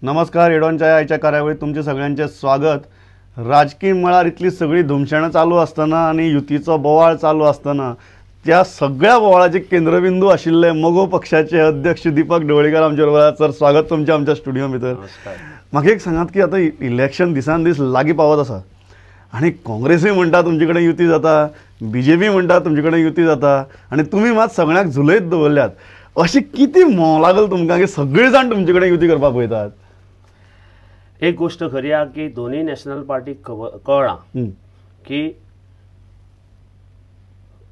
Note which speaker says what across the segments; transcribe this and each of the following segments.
Speaker 1: नमस्कार, हेडॉनच्या आयच्या कार्यावळीत तुमचे सगळ्यांचे स्वागत। राजकीय मळार इतली सगळी धुमशेणां चालू आसतना आनी युतीचो बोवाळ चालू आसतना त्या सगळ्या बोवाळाचे केंद्रबिंदू आशिल्ले मगो पक्षाचे अध्यक्ष दीपक ढवळीकर आमचे बरोबर। सर, स्वागत तुमचें आमच्या स्टुडियो भितर। म्हाका एक सांगात की आतां इलेक्शन दिसान दीस लागीं पावत आसा आनी काँग्रेसूय म्हणटा तुमचे कडेन युती जाता, बीजेपी म्हणटा तुमचे कडेन युती जाता आनी तुमी मात सगळ्यांक झुलयत दवरल्यात। अशी कितें म्होंव लागल तुमकां की सगळे जाण तुमचे कडेन युती करपाक पळयतात?
Speaker 2: एक गोष्ट खरी आहा की दोन्ही नॅशनल पार्टीक खबर कळ्ळां की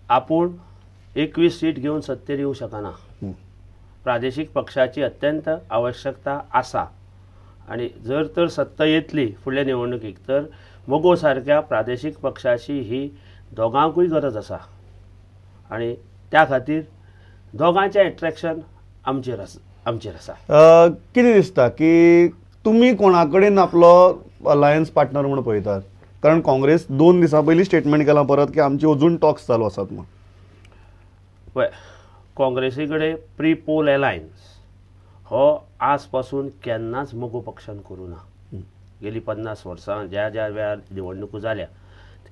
Speaker 2: आपूण 21 सीट घेवन सत्तेर येवंक शकना, प्रादेशीक पक्षाची अत्यंत आवश्यकता आसा आनी जर तर सत्ता येतली फुडल्या निवडणुकीक तर मगो सारक्या प्रादेशीक पक्षाची ही दोगांकूय गरज आसा आनी त्या खातीर दोगांचें एट्रेक्शन आमचेर आसा।
Speaker 1: कितें दिसता की तुमी कोणा कडेन आपलो अलायन्स पार्टनर म्हूण पळयतात? कारण काँग्रेस 2 दिसां पयलीं स्टेटमेंट केलां परत की आमची अजून टॉक्स चालू आसात म्हूण।
Speaker 2: पळय, काँग्रेसी कडेन प्री पोल अलायन्स हो आज पासून केन्नाच मगो पक्षान करूं ना। गेली 50 वर्सां ज्या ज्या वेळार निवडणुको जाल्या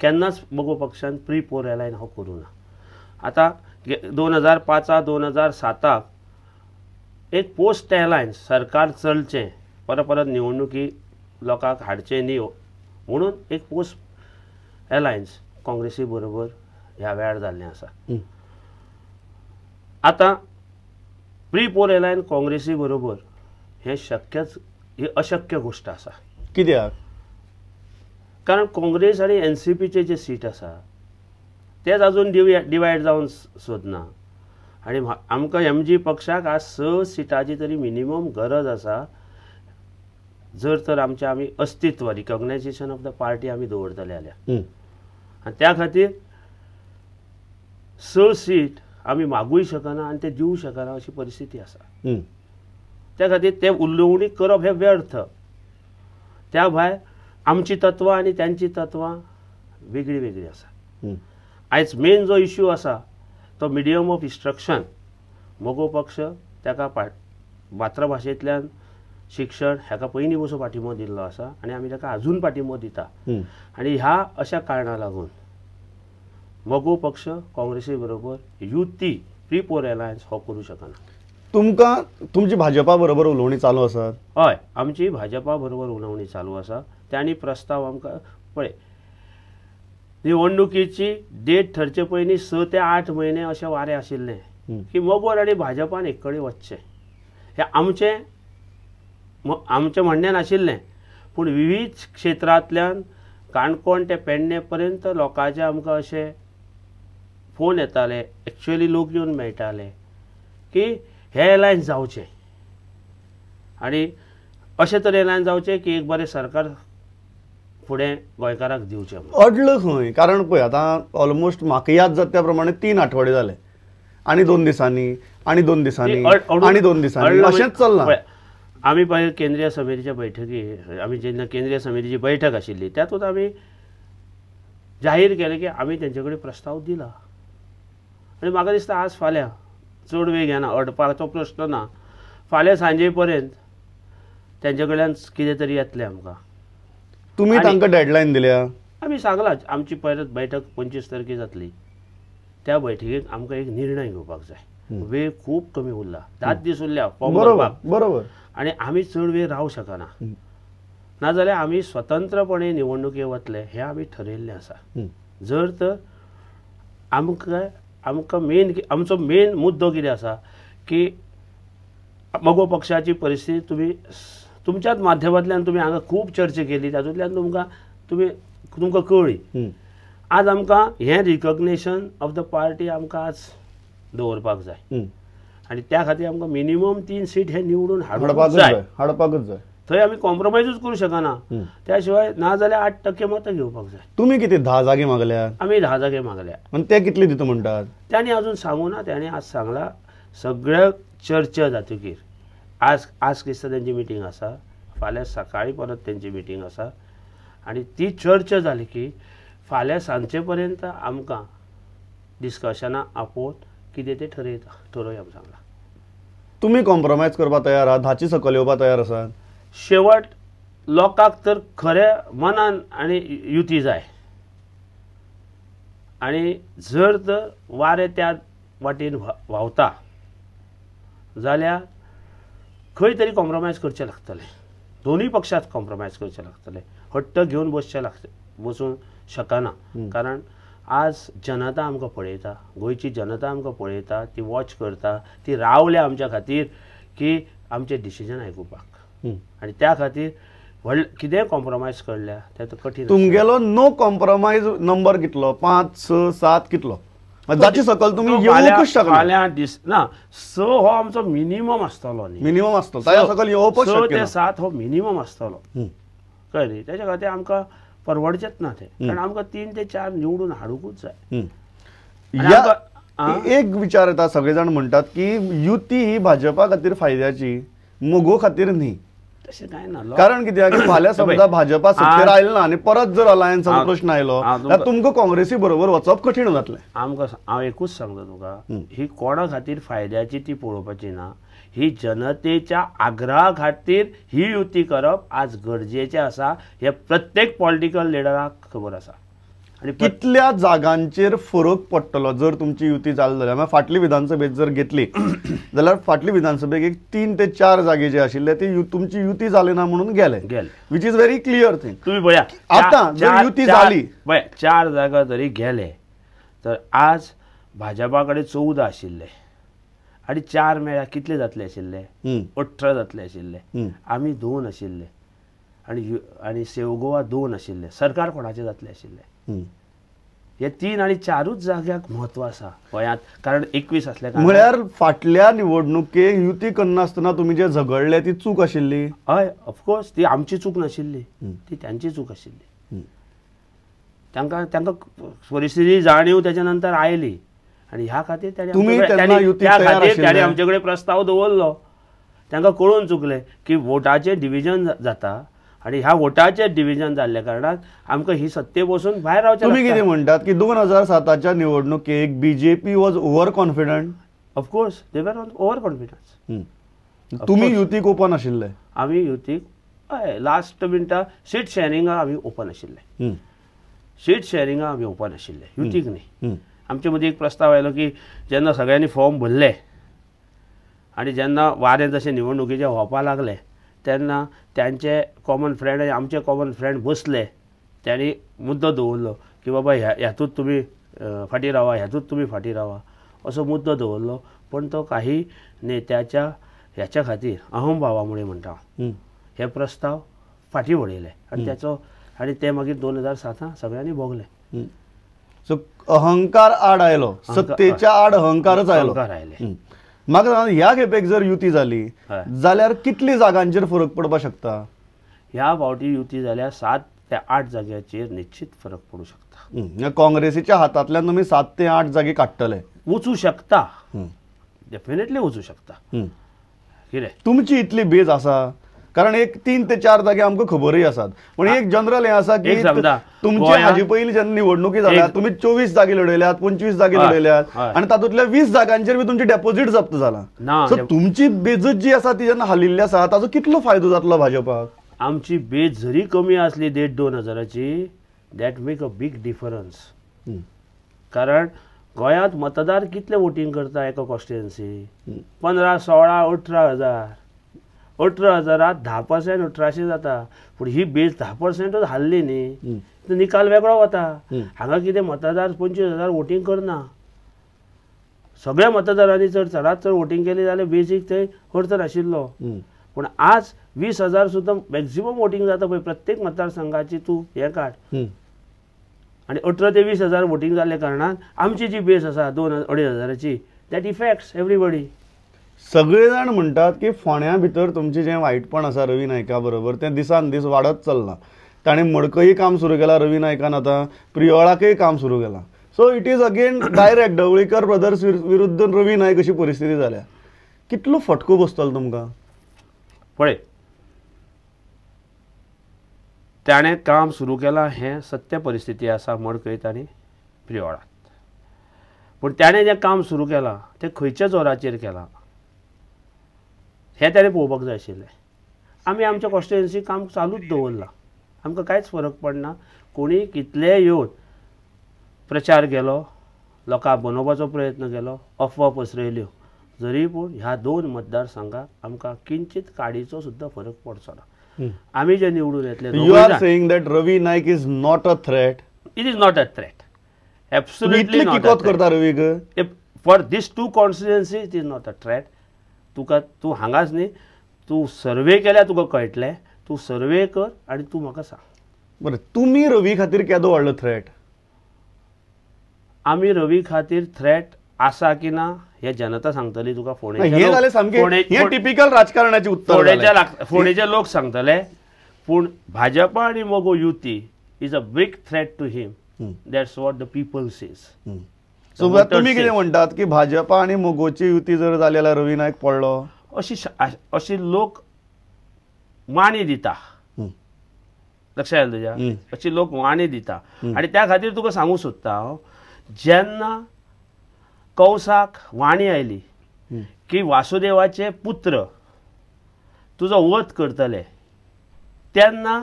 Speaker 2: केन्नाच मगो पक्षान प्री पोल अलायन्स हो करूं ना। आतां 2005 2007 एक पोस्ट अलायन्स सरकार चलचें, परत परत निवडणुकी लोकांक हाडचें न्ही म्हणून एक पोस्ट अलायन्स काँग्रेसी बरोबर ह्या वेळार जाल्लें आसा। आतां प्री पोल अलायन्स काँग्रेसी बरोबर हें शक्यच, ही अशक्य गोश्ट आसा।
Speaker 1: कित्याक?
Speaker 2: कारण काँग्रेस आनी एनसीपीचे जे सीट आसा तेच अजून डिवायड जावन सोदना आनी आमकां एमजी पक्षाक आज 6 सिटाची तरी मिनिमम गरज आसा जर तर आमचें आमी अस्तित्व रिकॉग्नायझेशन ऑफ the party आमी दवरतले जाल्यार। आनी त्या खातीर 6 सीट आमी मागूय शकना आनी ते दिवं शकना अशी परिस्थिती आसा। त्या खातीर ते उलोवणी करप हें व्यर्थ। त्या भायर आमची तत्वां आनी तांची तत्वां वेगळी वेगळी आसा। आयज मेन जो इश्यू आसा तो मिडियम ऑफ इन्स्ट्रक्शन, मगो पक्ष ताका मातृभाशेंतल्यान शिक्षण हाका पयलीं पसून पाठिंबो दिल्लो आसा आनी आमी ताका अजून पाठिंबो दिता आनी ह्या अशा कारणां लागून मगो पक्ष काँग्रेसी बरोबर युती प्री पोल अलायन्स हो करूं शकना।
Speaker 1: तुमकां तुमची भाजपा बरोबर उलोवणी चालू आसा?
Speaker 2: हय, आमची भाजपा बरोबर उलोवणी चालू आसा। तांणी प्रस्ताव आमकां पळय निवडणुकीची डेट ठरचे पयलीं 6 ते 8 म्हयने अशें वारें आशिल्लें की मगो आनी भाजपान एक कडेन वचचें, हें आमचें आमचें म्हणणें नाशिल्लें, पूण विविध क्षेत्रांतल्यान काणकोण ते पेडणे पर्यंत लोकांचे आमकां अशे फोन येताले, एक्चुअली लोक येवन मेळटाले की हे अलायन्स जावचें आनी अशें तरेन अलायन्स जावचें की एक बरें सरकार फुडें गोंयकाराक दिवचें।
Speaker 1: अडलं खंय? कारण पळय आतां ऑलमोस्ट म्हाका याद जाता त्या प्रमाणे 3 आठवडे जाले आनी 2 दिसांनी आनी 2 दिसांनी आनी 2 दिसांनी अशेंच चल्लां।
Speaker 2: आमी पळय केंद्रीय समितीच्या बैठकी, आमी जेन्ना केंद्रीय समितीची बैठक आशिल्ली तातूंत आमी जाहीर केलें की आमी तेंचे कडेन प्रस्ताव दिला आनी म्हाका दिसता आज फाल्यां चड वेळ घेना, अडपाचो प्रश्न ना, फाल्यां सांजे पर्यंत तेंचे कडल्यान कितें तरी येतलें आमकां।
Speaker 1: तुमी तांकां डेडलायन दिल्या?
Speaker 2: आमी सांगलां आमची परत बैठक 25 तारखेर जातली, त्या बैठकीक आमकां एक निर्णय घेवपाक जाय। वेळ खूब कमी उरला, 10 दीस उरल्या फॉर्म भरपाक।
Speaker 1: बरोबर,
Speaker 2: आनी आमी चड वेळ रावंक शकना, नाजाल्यार आमी स्वतंत्रपणे निवडणुके वतले हें आमी ठरयल्लें आसा। जर तर आमकां आमकां मेन आमचो मेन मुद्दो कितें आसा की मगो पक्षाची परिस्थिती तुमी तुमच्याच माध्यमांतल्यान तुमी हांगा खूब चर्चा केली, तातूंतल्यान तुमकां तुमी तुमकां कळ्ळी। आज आमकां हें रिकॉग्नेशन ऑफ the party आमकां आज दवरपाक जाय आनी त्या खातीर आमकां मिनिमम 3 सीट हे निवडून हाडपाक जाय,
Speaker 1: हाडपाकच जाय।
Speaker 2: थंय आमी कॉम्प्रोमायजूच करूं शकना, त्या शिवाय ना जाल्यार 8% मतां घेवपाक जाय।
Speaker 1: तुमी कितें 10 जागे मागल्या?
Speaker 2: आमी 10 जागे मागल्या।
Speaker 1: आनी ते कितले दिता म्हणटात?
Speaker 2: तांणी अजून सांगू ना, तांणी आज सांगला सगळ्या चर्चा जातकीर आज आज दिसता तेंची मिटींग आसा, फाल्यां सकाळीं परत तेंची मिटींग आसा आनी ती चर्चा जाली की फाल्यां सांजचे पर्यंत आमकां डिस्कशनां आपोवन कितें तें ठरयता ठरोवया म्हूण सांगलां।
Speaker 1: तुमी कॉम्प्रोमायज करपाक तयार आहात, 10ची सकयल येवपाक तयार आसात?
Speaker 2: शेवट लोकांक तर खरें मनान आनी युती जाय आनी जर तर वारें त्या वाटेन व्हांवता जाल्यार खंय तरी कॉम्प्रोमायज करचें लागतलें, दोनूय पक्षांत कॉम्प्रोमायज करचें लागतलें, हट्ट घेवन बसचें लागतलें, बसूंक शकना. कारण आज जनता आमकां पळयता, गोंयची जनता आमकां पळयता, ती वॉच करता, ती रावल्या आमच्या खातीर की आमचें डिसिजन आयकुपाक आनी त्या खातीर व्हडलें कितेंय कॉम्प्रोमायज करल्या तें कठीण.
Speaker 1: तुमगेलो नो कॉम्प्रोमायज नंबर कितलो? 5, 6, 7 कितलो? जाचे सकल तुमी येवंकच शकना.
Speaker 2: फाल्यां दीस ना, 6 हो आमचो मिनिमम आसतलो,
Speaker 1: मिनिमम आसतलो, ताच्या सकल येवपच
Speaker 2: 6 ते 7 हो मिनिमम आसतलो, कळ्ळें न्ही? तेच्या खातीर आमकां परवडचेंच ना तें, कारण आमकां 3 ते 4 निवडून हाडुंकूच जाय.
Speaker 1: एक विचार येता, सगळे जाण म्हणटात की युती ही भाजपा खातीर फायद्याची, मगो खातीर न्ही.
Speaker 2: तशें कांय ना,
Speaker 1: कारण कित्याक फाल्यां समजा भाजपा सत्तेर आयलो ना आनी परत जर अलायन्साचो प्रश्न आयलो जाल्यार तुमकां काँग्रेसी बरोबर वचप कठीण जातलें.
Speaker 2: आमकां हांव एकूच सांगता तुका, ही कोणा खातीर फायद्याची ती पळोवपाची ना, ही जनतेच्या आग्रहा खातीर ही युती करप आज गरजेचें आसा, हें प्रत्येक पॉलिटिकल लिडराक खबर आसा.
Speaker 1: आनी कितल्या जागांचेर फरक पडटलो जर तुमची युती जाली जाल्यार? मागीर फाटली विधानसभेत जर घेतली जाल्यार फाटली विधानसभेक एक 3 ते 4 जागे जे आशिल्ले ते तुमची युती जाली ना म्हणून गेले, which is very clear thing.
Speaker 2: तुमी पळया
Speaker 1: आतां जर युती जाली,
Speaker 2: पळय 4 जागा जरी गेले तर आज भाजपा कडेन 14 आशिल्ले आनी 4 मेळ्ळ्या कितले जातले आशिल्ले? 18 जातले आशिल्ले. आमी 2 आशिल्ले आनी आनी सेव गोवा 2 आशिल्ले. सरकार कोणाचें जातलें आशिल्लें? हे 3 आनी 4ूच जाग्याक म्हत्व आसा गोंयांत, कारण 21 आसले.
Speaker 1: म्हळ्यार फाटल्या निवडणुके युती करनासतना तुमी जे झगडले ती चूक आशिल्ली?
Speaker 2: हय, ऑफकोर्स ती आमची चूक नाशिल्ली, ती तांची चूक आशिल्ली. तांकां तांकां परिस्थिती जाणीव तेच्या नंतर आयली आनी ह्या खातीर तांणी आमचे कडेन प्रस्ताव दवरलो. तांकां कळून चुकलें की वोटाचें डिविजन जाता आनी ह्या वोटाचें डिविजन जाल्ल्या कारणान आमकां ही सत्ते बसून भायर रावचें.
Speaker 1: तुमी कितें म्हणटात की 2007च्या निवडणुकेक BJP was over confident?
Speaker 2: Of course they were over confidence.
Speaker 1: तुमी युतीक ओपन आशिल्ले?
Speaker 2: आमी युतीक हय, लास्ट मिनटा सीट शेअरिंगा आमी ओपन आशिल्ले, सीट शेअरिंगा आमी ओपन आशिल्ले, युतीक न्ही. आमचे मदीं एक प्रस्ताव आयलो की जेन्ना सगळ्यांनी फॉर्म भरले आनी जेन्ना वारें जशें निवडणुकीचें व्हांवपाक लागलें तेन्ना त्यांचे कॉमन फ्रेंड आनी आमचे कॉमन फ्रेंड बसले, त्यांनी मुद्दो दवरलो की बाबा ह्यातूंत तुमी फाटीं रावा, ह्यातूंत तुमी फाटीं रावा, असो मुद्दो दवरलो. पण तो काही नेत्याच्या ह्याच्या खातीर अहमभावा मुळे म्हणटा हांव, हे प्रस्ताव फाटीं वडयले आनी त्याचो आनी ते मागीर 2007 सगळ्यांनी भोगले.
Speaker 1: सो अहंकार आड आयलो, सत्तेच्या आड अहंकारच आयलो.
Speaker 2: आयले.
Speaker 1: म्हाका ह्या खेपेक जर युती जाली जाल्यार कितली जागांचेर फरक पडपाक शकता?
Speaker 2: ह्या फावटी युती जाल्यार 7 ते 8 जाग्याचेर निश्चित फरक पडूं शकता.
Speaker 1: काँग्रेसीच्या हातांतल्यान तुमी 7 ते 8 जागे काडटले?
Speaker 2: वचूं शकता, डेफिनेटली वचूं शकता. कितें
Speaker 1: तुमची इतली बेज आसा? कारण एक 3 ते 4 जागे आमकां खबरूय आसात, पण एक जनरल हें आसा की तुमचे हाजे पयलीं जेन्ना निवडणुकी जाल्या तुमी 24 जागे लढयल्यात, 25 जागे लढयल्यात आनी तातूंतल्या 20 जागांचेर बी तुमची डेपोजीट जप्त जाला. सो तुमची बेजत जी आसा ती जेन्ना हालिल्ली आसा ताचो कितलो फायदो जातलो भाजपाक?
Speaker 2: आमची बेज जरी कमी आसली 1.5-2 हजाराची, that make a big difference. कारण गोंयांत मतदार कितले वोटींग करता एका कॉन्स्टिट्युएन्सी? 15, 16, 18 हजार. 18 हजारात 10% 1800 जाता, पूण ही बेज 10%च हाल्ली न्ही तर निकाल वेगळो वता. हांगा कितें मतदार 25,000 वोटींग करना, सगळ्या मतदारांनी चड चडांत चड वोटींग केली जाल्यार बेजीक थंय अडचण आशिल्लो. पूण आज 20,000 सुद्दां मॅक्झिमम वोटींग जाता पळय प्रत्येक मतदारसंघाची तूं हें काड, आनी 18 ते 20 हजार वोटींग जाल्ल्या कारणान आमची जी बेस आसा 2-2.5 हजाराची, that effects everybody.
Speaker 1: सगळे जाण म्हणटात की फोंड्या भितर तुमचें जें वायटपण आसा रवी नायका बरोबर तें दिसान दीस वाडत चल्लां. ताणें मडकय काम सुरू केलां रवी नायकान, आतां प्रियोळाकय काम सुरू केलां. So it is again direct Dhavalikar brothers विरुद्ध रवी नायक अशी परिस्थिती जाल्या. कितलो फटको बसतलो तुमकां?
Speaker 2: पळय, ताणें काम सुरू केलां हें सत्य परिस्थिती आसा मडकयत आनी प्रियोळांत, पूण ताणें जें काम सुरू केलां तें खंयच्या जोराचेर केलां हें ताणें पळोवपाक जाय आशिल्लें. आमी आमच्या कॉन्स्टिट्युएन्सी काम चालूच दवरलां, आमकां कांयच फरक पडना. कोणी कितलेय येवन प्रचार केलो, लोकांक बनोवपाचो प्रयत्न केलो, अफवा पसरयल्यो, जरी पूण ह्या 2 मतदारसंघाक आमकां किंचित काडीचो सुद्दां फरक पडचो ना. आमी जे निवडून येतले.
Speaker 1: You are saying that Ravi Naik is not a threat?
Speaker 2: It is not a threat, absolutely not.
Speaker 1: किकोत करता रवीक?
Speaker 2: For this 2 constituency it is not a threat. तुका तूं हांगाच न्ही, तूं सर्वे केल्यार तुका कळटलें, तूं सर्वे कर आनी तूं म्हाका सांग.
Speaker 1: बरें, तुमी रवी खातीर केदो व्हडलो थ्रेट?
Speaker 2: आमी रवी खातीर थ्रेट आसा की ना हे जनता सांगतली तुका.
Speaker 1: फोंडेचे टिपिकल राजकारणाचे उत्तर
Speaker 2: फोंडेचे लोक सांगतले, पूण भाजपा आनी मगो युती is a big threat to him. That's what the people says.
Speaker 1: So तुमी कितें म्हणटात की भाजपा आनी मगोची युती जर जाली जाल्यार रवी नायक पडलो
Speaker 2: अशी अशी लोक वाणी दिता. लक्षात आयलें तुज्या? अशी लोक वाणी दिता. आनी त्या खातीर तुका सांगूंक सोदता हांव, जेन्ना कंसाक वाणी आयली की वासुदेवाचे पुत्र तुजो वध करतले, तेन्ना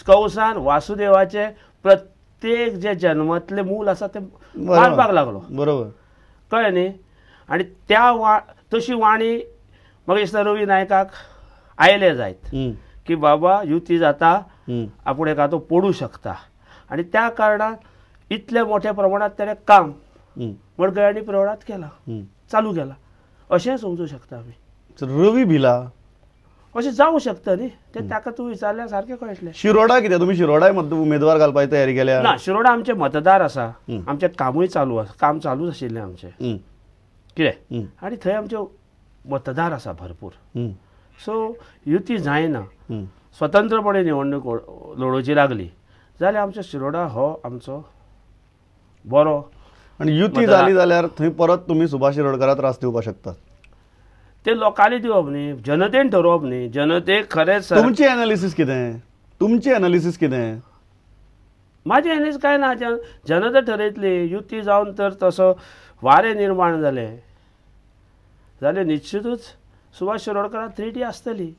Speaker 2: कंसान वासुदेवाचे प्रत्येक जे जन्मातले मूल आसा ते मारपाक लागलो.
Speaker 1: बरोबर,
Speaker 2: कळ्ळें न्ही? आनी त्या तशी वाणी म्हाका दिसता रवी नायकाक आयले जायत की बाबा युती जाता, आपूण एका तो पडूं शकता, आनी त्या कारणान इतल्या मोठ्या प्रमाणांत ताणें काम मडकय आनी प्रवळांत केलां, चालू केलां अशें समजूं शकता आमी.
Speaker 1: रवी भिला
Speaker 2: अशें जावं शकता न्ही, तें ताका तूं विचारल्यार सारकें कळटलें.
Speaker 1: शिरोडा कितें तुमी शिरोडाय उमेदवार घालपाची तयारी केल्या?
Speaker 2: ना, शिरोडा आमचे मतदार आसा, आमचें कामूय चालू आसा, काम चालूच आशिल्लें आमचें कितें, आनी थंय आमचे मतदार आसा भरपूर. सो युती जायना, स्वतंत्रपणे निवडणूक लडोवची लागली जाल्यार आमच्या शिरोडा हो आमचो बरो.
Speaker 1: आनी युती जाली जाल्यार थंय परत तुमी सुभाष शिरोडकाराक त्रास दिवपाक शकतात?
Speaker 2: ते लोकांनी दिवप न्ही, जनतेन ठरोवप न्ही, जनतेक खरेंच.
Speaker 1: तुमची एनालिसीस कितें? तुमची एनालिसीस कितें?
Speaker 2: म्हाजें एनालिसीस कांय ना, जनता ठरयतली. युती जावन तर तसो वारें निर्माण जालें जाल्यार निश्चितूच सुभाष शिरोडकाराक 3D आसतली.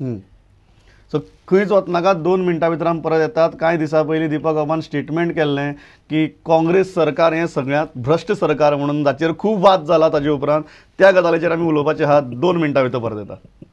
Speaker 1: सो खंयच वचनाका, 2 मिनटां भितर आमी परत येतात. कांय दिसां पयलीं दीपक बाबान स्टेटमेंट केल्लें की काँग्रेस सरकार हें सगळ्यांत भ्रश्ट सरकार म्हणून, जाचेर खूब वाद जाला ताजे उपरांत, त्या गजालीचेर आमी उलोवपाचे आहात. 2 मिनटां भितर परत येतात.